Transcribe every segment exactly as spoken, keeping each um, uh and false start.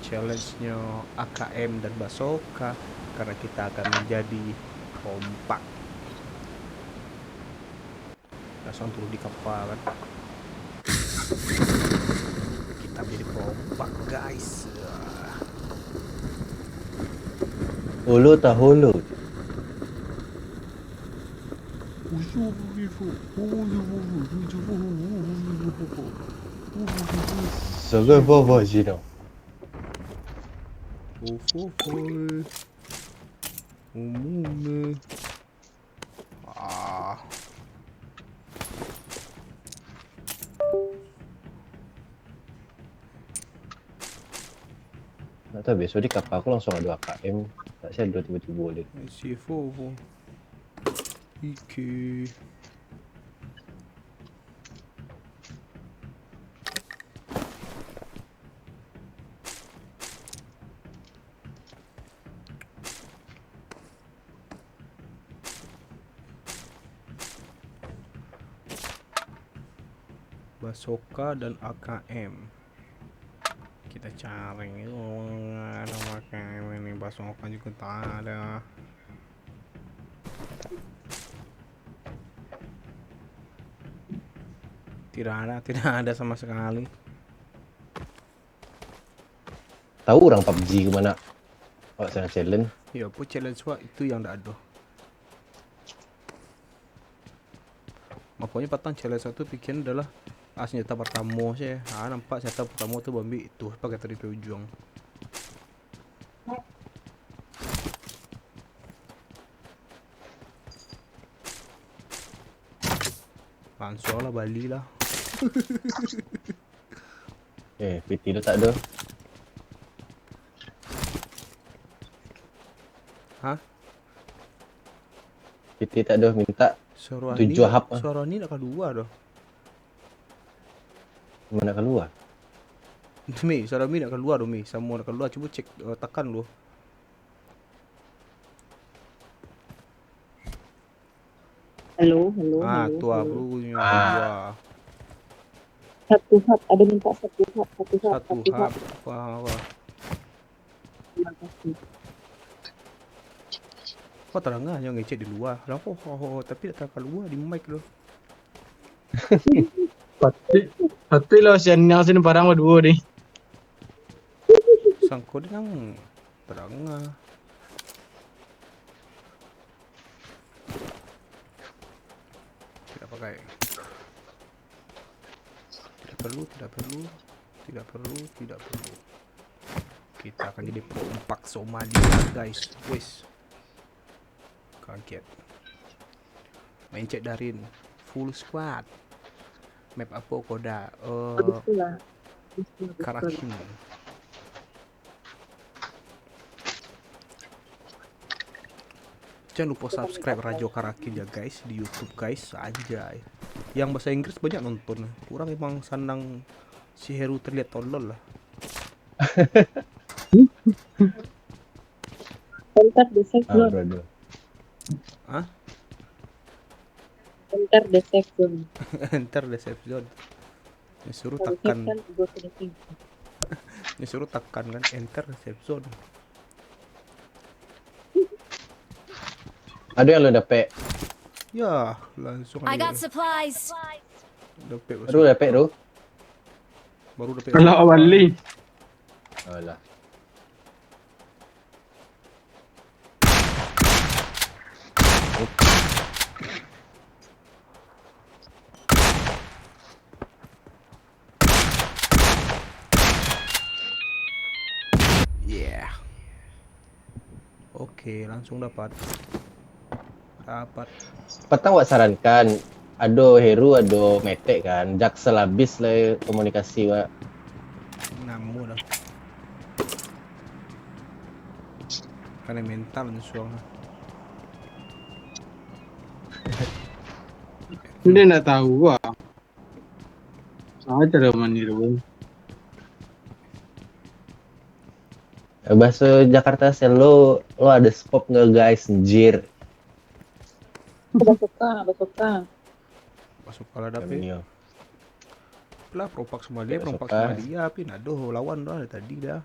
Challenge-nyo A K M dan Basoka, karena kita akan menjadi perompak. Langsung turun di kapal kan. Kita menjadi perompak, guys. Hulu tak hulu. Saga bawa sini. Umumnya. Ah. Tak tahu, biasa di kapal aku langsung ada A K M. Tak sih ada tiba-tiba dia. C four. Iki. Basoka dan A K M. Kita cari itu orang A K M ini, Basoka juga tak ada. Tidak ada, tidak ada sama sekali. Tahu orang pabji ke mana? Awak sana challenge. Ya, apa challenge wak itu yang tak ada. Makanya patang challenge satu pikiran adalah ah, senjata pertama sih. Ah, nampak senjata pertama tu bambi itu pakai tadi ke ujung. Langsung lah bali lah. Eh, piti tu tak ada. Hah? Piti tak ada, minta Suara tujuh ni, hap ah. Suara ni nak keluar dah. Mana keluar? Mi, suara mi nak keluar tu mi. Sama nak keluar, cuba cek uh, tekan dulu. Halo, halo, Ah, halo, tu ah halo. Bro punya Ah. keluar. Satu hap, ada minta satu hap, satu hap, Satu satu hap. hap. Wah, wah. Terima kasih. Kau terdengar yang ngecek di luar. Lah kok oh, oh, tapi tak terdengar keluar di mic tu. Pati, pati lah sian nyang sini barang baduo ni. Sangko dia nang terdengar. Tidak pakai. Tidak perlu, tidak perlu. Tidak perlu, tidak perlu. Kita akan jadi perompak Somalia, guys. Wes. Kaget. Main cek Darin. Full squad. Map apa kau dah? Eh, Betul lah. Betul, betul. Karakin. Jangan lupa subscribe Rajo Karakin ya guys, di YouTube guys, anjay. Yang bahasa Inggris banyak nonton. Kurang emang sanang si Heru terlihat tolol lah. Enter the safe Ah, zone. bro, bro. Hah? Enter the safe zone. Enter the safe zone. Dia suruh Kalau tekan, safe kan go to the safe zone. dia suruh tekan kan, enter the safe zone. Ada yang lo dapat. Ya, langsung I aja. Got supplies. Dapat Baru dapat tu. Baru dapat. Kalau awali. Alah. Yeah. Oke, langsung dapat. Dapat. Patang wak sarankan, ado Heru, ado Metek kan, Jaksel habis lah komunikasi wak. Namo dah. Kena mental ni suang. Dia nak tahu lah. Saja dah mandi tu. Bahasa Jakarta sel lo, lo ada spop nggak guys, anjir. Basoka, Basoka. Masuk pala dah pe. Namanya. Lah perompak sama dia, Masuk perompak pala. Sama dia, tapi nak doh lawan dah dari tadi dah.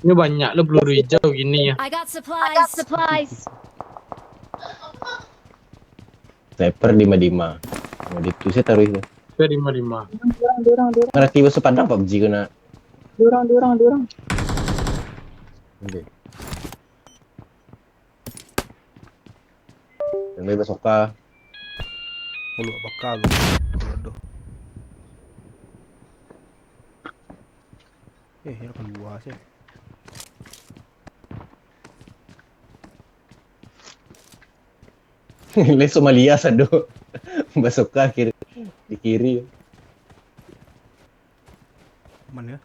Ini banyak lo peluru hijau gini ya. I got supplies. I got supplies. Sniper dima-dima. Nah, di tu saya taruh itu. Saya dima-dima. Dorang, dorang, dorang. Ngerti bahasa Padang PUBG kena. Dorang, dorang, dorang. Oke. Yang bebas oka. Kalau bakal tu. Aduh. Eh, yang kedua sih. Lai Somalia sado. Basoka kiri, di kiri. Mana?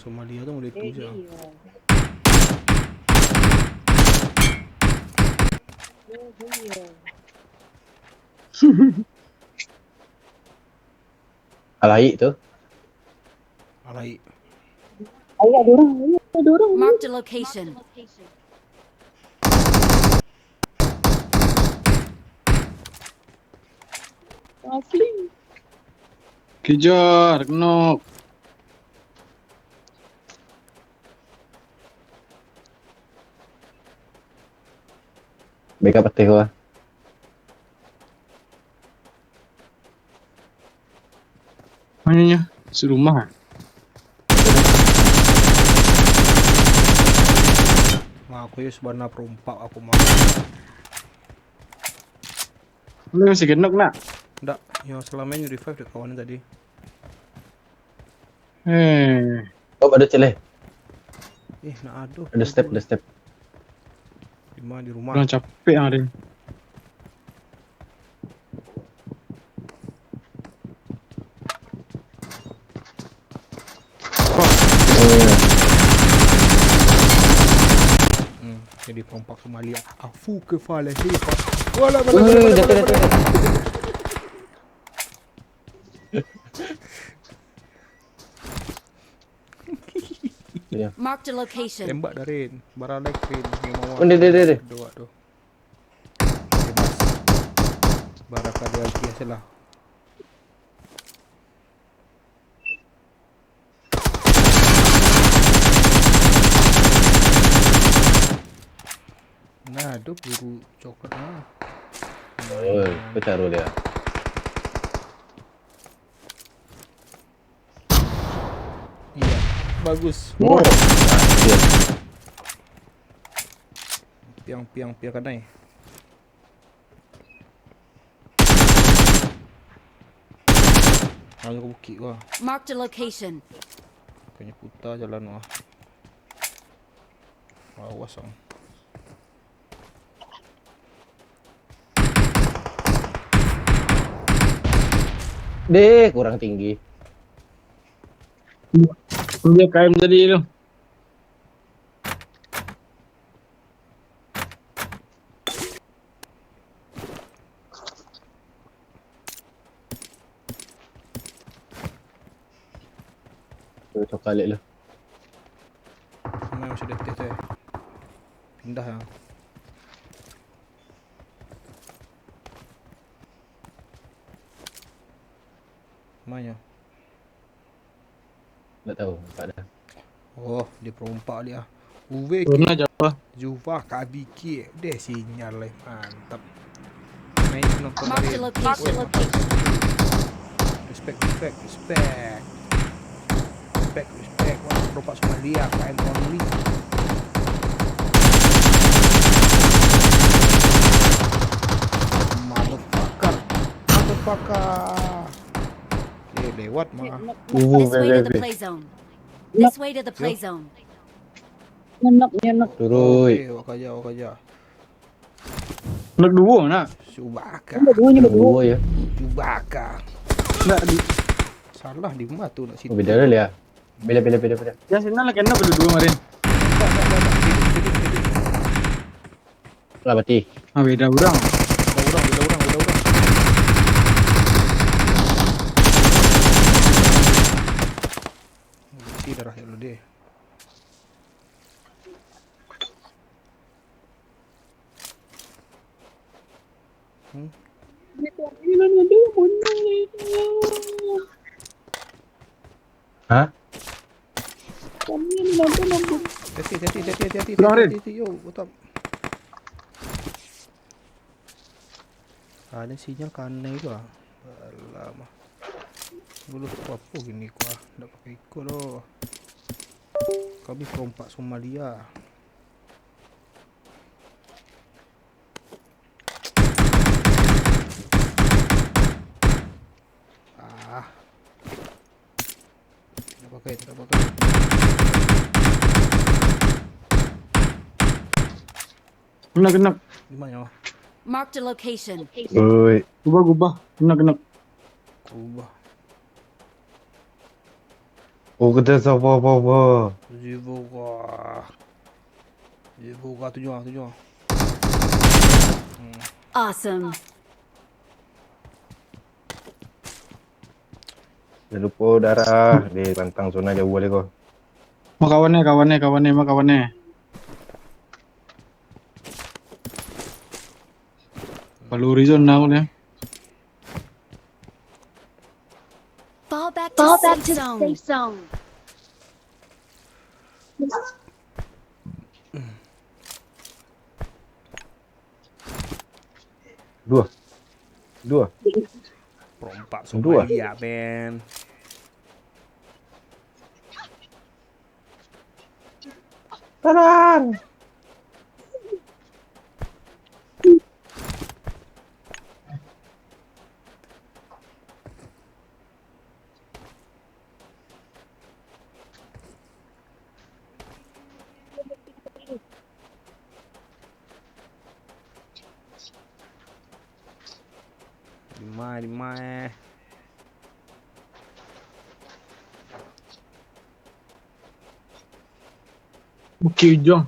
Somalia tu mulai tu je. Alai tu. Alai. Ayah dorang, ayah dorang. Marked a location. Asli. Kejar, knock. Beka patih gua. Mananyo? Serumah. Nah, aku yo sabana perompak aku mah. Lu masih genok nak? Ndak, yang selama ini revive dek kawan tadi. Eh, Oh, ada celeh. Eh, nak aduh. Ada step, ada step. Di mana, di rumah? Kurang capek yang ada. Hmm, jadi perompak Somalia. Afu ke fale sih. Wala wala wala Wih, wala jatuh, wala. jatuh, jatuh. Iya. Marked a location. Tembak dari baralek pin. Oh, dia, dia, dia, dia. Dua tu. Bebas. Baraka dia lagi hasil lah. Nah, tu peluru coklat lah. Oh, kau caro dia. Iya, bagus. Oh, anjir. Piang, piang, piang kanai. Lalu ke bukit gua. Marked a location. Kayaknya putar jalan gua. Awas ang. Deh, kurang tinggi. Dia K M tadi tu. Coklat lah. Mana masih ada teh tu eh. Pindah lah. Mana? Tak tahu, tak ada. Oh, dia perompak dia. Uwe Pernah jawab. Zufa Kabiki. Deh sinyal lah. Mantap. Naik nonton Mark dari the location. Respect, respect, respect. Respect, respect. Wah, perompak Somalia, K M only. Motherfucker. Motherfucker. Eh, lewat mah. Uh, This way to the bebe. play zone. This way to the play zone. Nyenak, nyenak. Turui. Eh, wak kaja, wak kaja. Nak dua nak. Subaka. Nak dua, nak dua. Dua ya. Subaka. Nak di. Salah di mana tu nak situ. Oh, beda lah ya. Beda, beda, beda, beda. Yang senang lah kena berdua kemarin. Lah mati. Ah, beda orang. Ada orang, ada orang, ada orang. Isi darah ya lu deh. Hmm? Ini ada yang bunuh. Hah? Kami ni nampak, nampak. Hati, hati, hati, hati, hati, Keluarin. Hati, hati, yo, utap. Ah, ni sinyal kanai tu ah. Alamak. Dulu tu apa gini ku ah. Ndak pakai iko doh. Kami perompak Somalia. Ah. Tidak pakai, tidak pakai. Kena, kena. Di mana? Marked a location. Oi. Gubah, gubah. Kena, kena. Ubah. Oh, kita sabar, sabar. Ziboga. Ziboga tujuh ah, tujuh ah. Hmm. Awesome. Jangan lupa darah di rantang zona jauh boleh kau. Makawannya, kawannya, kawannya, makawannya. Peluru zona boleh. Fall back to, Fall back safe, to zone. Safe zone. Dua. Dua. Perompak Dua. Somalia, men. Taran. Di mana, di mana? Bukit Ujong.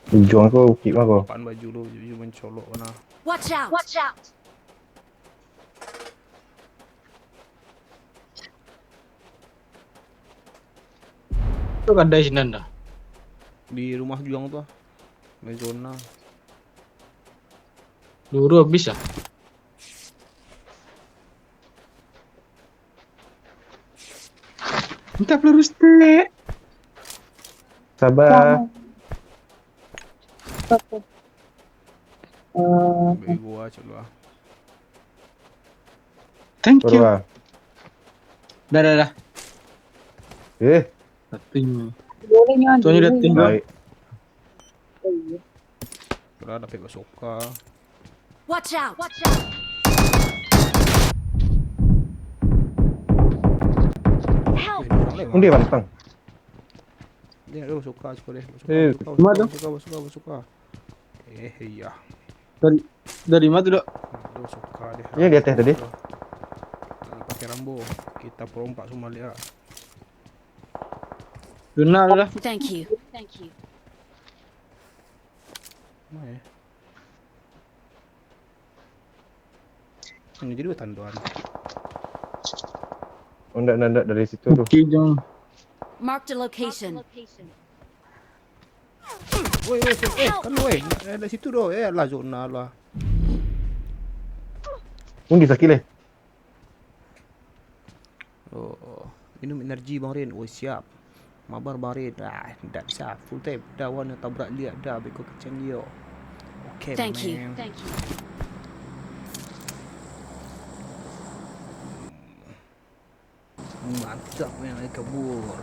Ujong ko bukit mah ko. Pan baju lu, baju mencolok mana? Watch out! Watch out! Tu kadai sinan dah. Di rumah juang tu ah. Mezona. Peluru habis ah. Minta peluru stek. Sabar. Apa? Eh, Bego ah, cok lu ah. Thank you. Berdua. Dah, dah, dah. Eh, Dating. Boleh ni. Tuan ni dating. Baik. Lah dapet basoka. Watch out! Watch out! Help! Eh, dua orang lagi. Undi bantang. Dia ada basoka, basoka deh. Basoka, Eh, basoka, cuma basoka, tu. Basoka, basoka, basoka. Eh, iya. Dari dari mana tu, Dok? Ada basoka deh. Iya, di atas tadi. Nah, pakai Rambo. Kita perompak semua lihat. Zona tu dah. Thank you. Thank you. Mana ya? Ini jadi tanduan. Oh, ndak, ndak, ndak dari situ tu. Bukit Ujong. Marked a location. Woi, woi, woi, eh, kan woi. Eh, dari situ doh. Eh, lah zona lah. Undi sakit leh. Oh, minum energi Bang Rin. Oh, siap. Mabar Bang Rin. Ah, ndak bisa. Full time. Dah wan tabrak liak dah. Beko kecen dia. Okay, Thank you. Man. Thank you. Mantap, man, lagi kabur.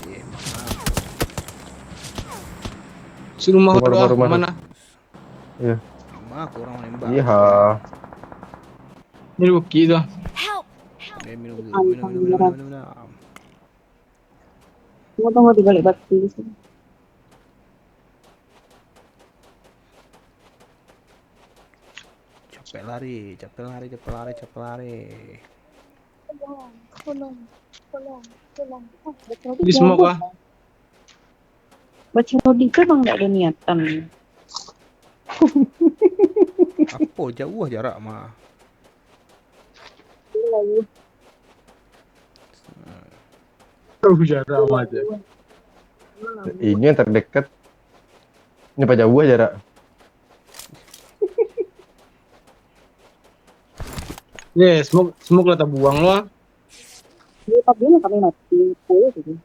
Eh, mantap. Si rumah Rumah, tu rumah, ah, rumah tu. Mana? Iya. Mako orang nembak. Iya. Ini bukit tu. Help! Eh, minum dulu, minum, minum, minum, minum, minum. Tunggu, tunggu, di balik batu. Capek lari, capek lari, capek lari, capek lari. Tolong, tolong, tolong, tolong. Ah, baca Di semua apa? Baca Rodi tu emang nggak ada niatan. Apa jauh jarak mah? Lagi. Jauh jarak aja. Ini yang terdekat. Ini apa jauh jarak? Ye, smoke, smoke lah tabuang lo. Dia tak boleh kami mati. Boleh tu.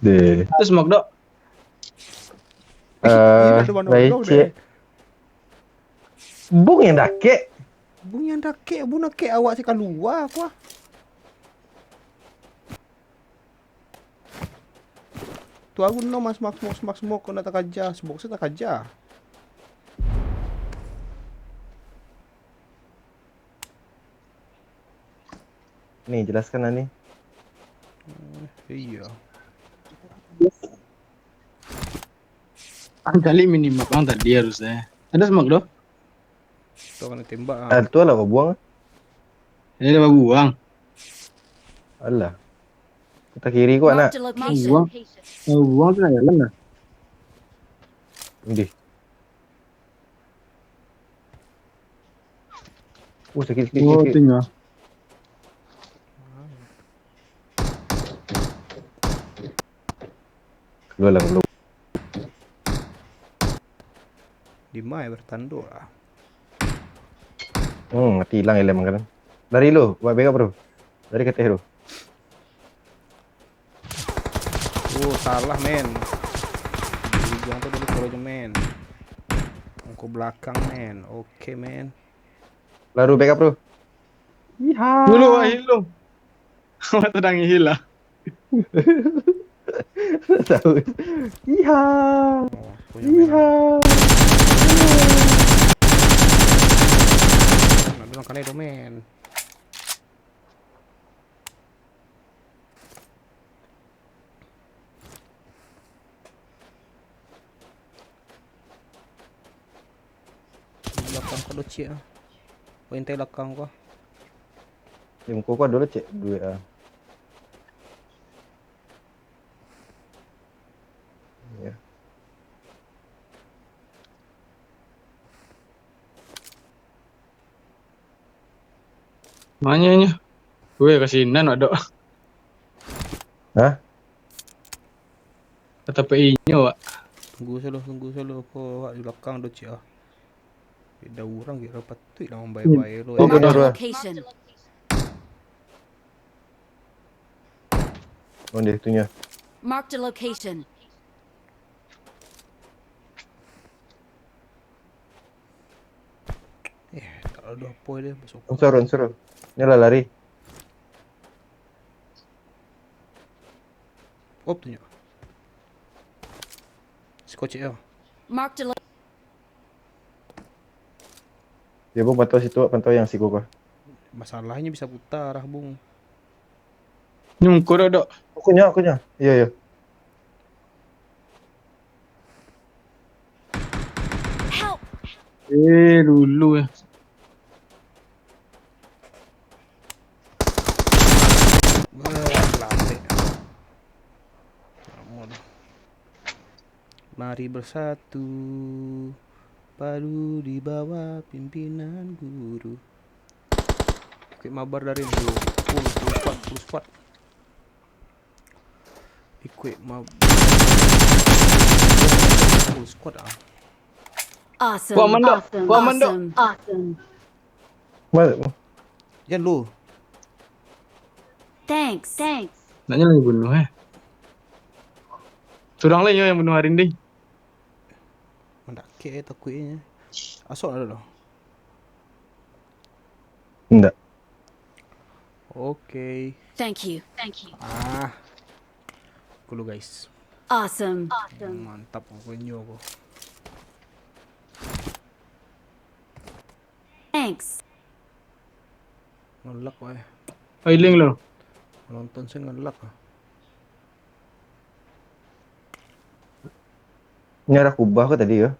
Deh. Itu smoke, Dok. Eh, ada mana baik, dulu, Cik. Deh. Bung yang dakek. Bung yang dakek, bung dakek awak si kalua, aku ah. Tu aku no mas, mas, mas, mas, smoke, kau nak takaja, smoke saya takaja. Ni, jelaskan lah ni. Eh, iya. Ang kali minimap ang tadi harusnya. Ada smoke doh? Tu kena tembak ah. Ah, tu lah babuang. Ini ada babuang. Alah. Kita kiri kuat nak. Marked a location. Babuang. Babuang tu nak jalan lah. Ndih. Oh, sakit, sakit, oh, sakit. Tengah. Keluar lah, keluar. Di mai bertanduk lah. Hmm, mati hilang helm kan. Lari lu, buat backup, bro. Lari ke teh, bro. Oh, salah, men. Di ujung tu dulu, kalau je, men. Ongko belakang, men. Oke, men. Lalu backup, bro. Iha. Dulu, Wak, hilang. Awak sedang hilang. Tahu. Iha. Oh, punya merah. Iha. Nah, dia makan itu, men. Di belakang ko do, Cik, ah. Ko intai belakang ko. Di muko ko ado lo, Cik, duit, ah. Ya. Manya nyo? Weh, ka sinan, Wak, dok. Hah? Ka tampek inyo, Wak. Tunggu salo, tunggu salo. Ko awak di belakang do, Cik, ah. Beda urang kiro patuik lah mambae-bae lo. Marked a location. Oh, dia tu nya. Marked a location. Eh, tak ada apa dia masuk. Ansur, ansur. Ni lah lari. Op tu nya. Sikocek yo. Marked a lo- Ya, Bung, pantau situ, pantau yang siku ko. Masalahnyo bisa puta arah, Bung. Nyungkur, dok. Aku nya, aku nya. Iya, iya. Help! Eh, dulu ya. Wah, lambat. Lama dah. Mari bersatu, padu di bawah pimpinan guru. Ikuik mabar dari dulu. Full, full squad, full squad. Ikuik mabar. Full squad ah. Awesome. Kuat mandok. Awesome. Kuat mandok. Awesome. Awesome. Jan lu. Thanks. Thanks. Naknyo lagi bunuh, eh. Surang lah yo yang bunuh Arin deh. Mandakek, eh, takuiknyo. Asok ado doh. Ndak. Oke. Thank you. Thank you. Ah. Dulu, guys. Awesome. Awesome. Mantap pokoknyo ko. Thanks. Ngelak, weh. Feeling lo. Nonton sih ngelak ah. Ini arah kubah ko tadi yo?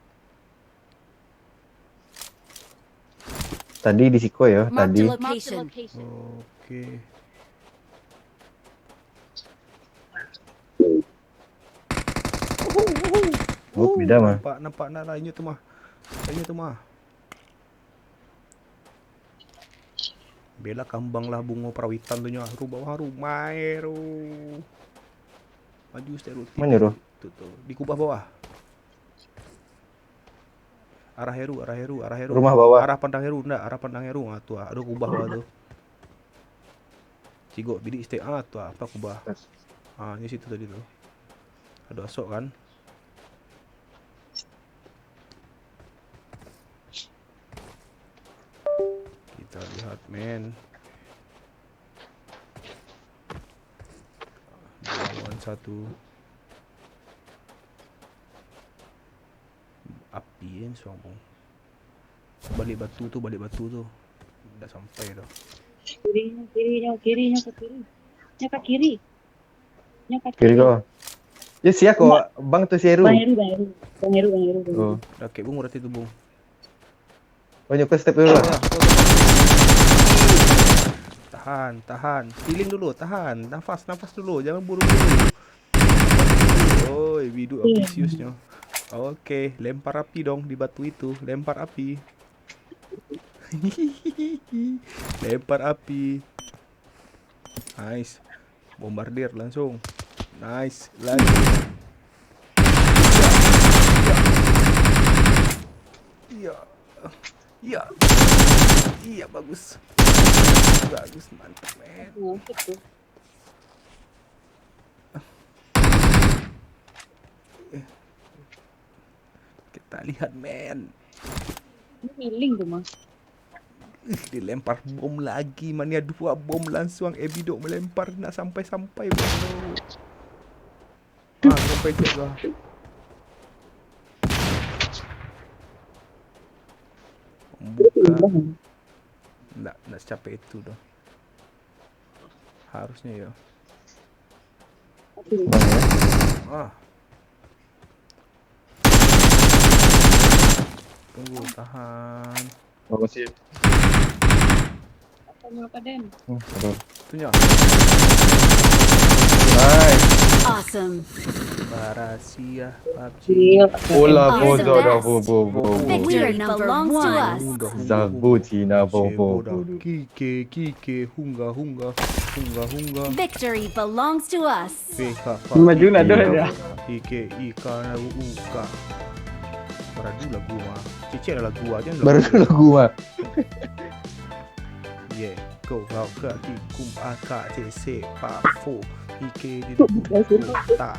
Tadi di siko yo, tadi. Marked a location. Oke. Oh, beda mah. Nampak, nampak nak lah inyo tu mah. Inyo tu mah. Bela kambang lah bungo parawitan tu nyo, ah, ru bawah ru, maero. Maju stek rutin. Mana ru? Tu, tu. Di kubah bawah. Arah Heru, arah Heru, arah Heru. Rumah bawah. Arah pandang Heru, ndak, arah pandang Heru. Ah, tu ah, ado kubah bawah tu. Cigok bilik step ah, tu ah, apa kubah. Ah, di situ tadi tu. Ado asok kan? Kita lihat, men. Dua lawan satu. Api kan suang pun. Balik batu tu, balik batu tu. Dah sampai dah. Kiri, kiri, kiri, kiri, kiri. Nyo ka kiri. Nyo ka kiri. Kiri ko. Ya, sia ko. Bang tu si Heru. Bang Heru, Bang Heru. Bang Heru, Bang Heru, Bang Heru. Oh. Dah kek bungu rati tu, Bung. Oh, nyo ke step dulu lah. Tahan, tahan. Healing dulu, tahan. Nafas, nafas dulu. Jangan buru-buru. Oi, biduk ambisiusnyo. Oke, lempar api dong di batu itu. Lempar api. Lempar api. Nice. Bombardir langsung. Nice. Lagi. Iya. Iya. Iya. Iya, bagus. Bagus, mantap, men. Kita lihat, men. Ini healing tu, Mas. Ih, dilempar bom lagi, mania dua bom langsung. Ebidok melempar, nak sampai-sampai, bro. Ah, sampai cek lah. Buka. Ndak, ndak secapek itu doh. Harusnya ya. Ah. Tunggu, tahan. Oh, masih. Apa, apa, Den? Hmm, apa? Itunya. Nice. Awesome. Barasia, PUBG. Iya. Ola Awesome bozo da best. Bo bo bo bo. Victory belongs to us. Zabuti na bo bo bo. Kike, kike, hunga, hunga, hunga, hunga. Victory belongs to us. P H P. Maju nak dah dia. Ike, ika, na, u, uka. Baru lagu mah. Cicik lah lagu aja. Baru lagu mah. Yeah, go, go, go, ki, kum, aka, cek, se, pa, fo, ike, di, ta.